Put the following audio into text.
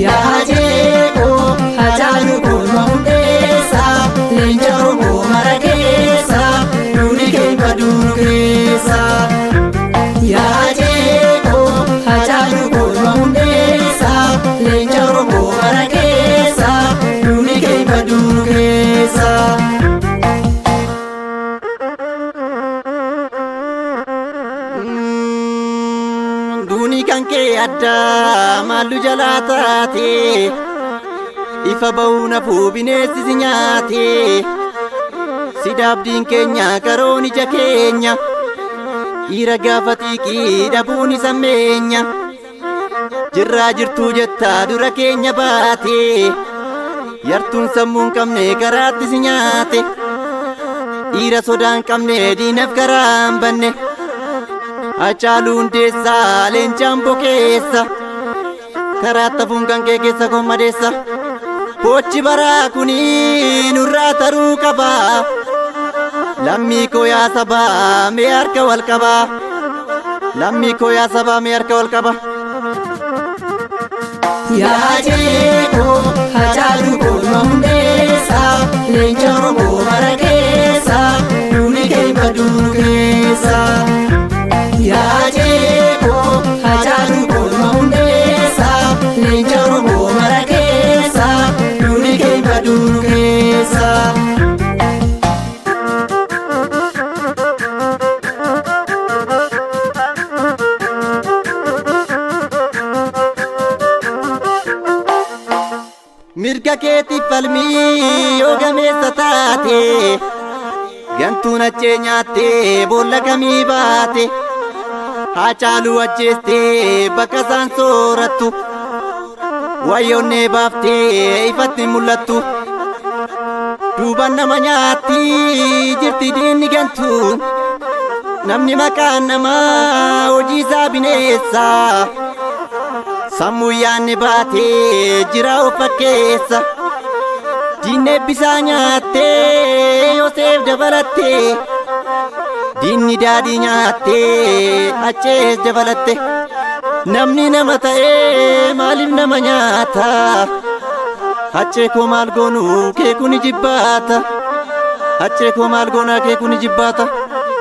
Yaa Hacee koo Hacaaluu Korma Hundeessa, leenca Oromoo mara keessa, duuni kee baduu nu keessa. Yaa Hacee koo Hacaaluu Korma Hundeessa, leenca Oromoo mara keessa, duuni kee baduu nu keessa. Duuni kan kee addaa maallu jalaa taate, ifa ba'uu nafuu bineensi si nyaate. Si daabdiin keenya karoon ija keenya, dhiira gaafa xiiqii dhabuun isa meenya. Jirraa jirtuu jettaa dura keenya baate, yartuun sammuu hin qabne karaatti si nyaate. Dhiira sodaa hin qabne diinaf karaa hin banne, Hacaaluu Hundeessaa leencaan bokeessa, karaa tafuun kan kee keessa kommadeessa. Boochi baraa kuni nurraa taruu qaba. Lammii koo yaa sabaa mee harka wal qabaa. Lammii koo yaa sabaa mee harka wal qaba. Yaa Hacee koo Hacaaluu Korma Hundeessa, leenca Oromoo mara keessa, duuni kee baduu nu keessa. Yaa Hacee koo Hacaaluu Korma Hundeessa, leenca Oromoo mara keessa, duuni kee baduu nu keessa. Mirga keetiif falmii yoo gameessa taate, gantuun achee nyaattee boolla kamii baate. Haacaaluu ajjeestee bakka isaan soorattu, wayyoonnee baaftee ifatti mul'attu. Duuban nama nyaatti jirti diinni gantu, namni maqaan namaa hojii isaa bineessa. Sammuu yaanni baatee jira of fakkeessa. Diinni eebbisaa nyaattee Yoseef dabalatte. Diinni daadhii nyaattee Hacees dabalatte. Namni nama ta'ee maaliif nama nyaata? Hacee koo maal goonu kee kuni jibbaata. Hacee koo maal goonaa kee kuni jibbaata.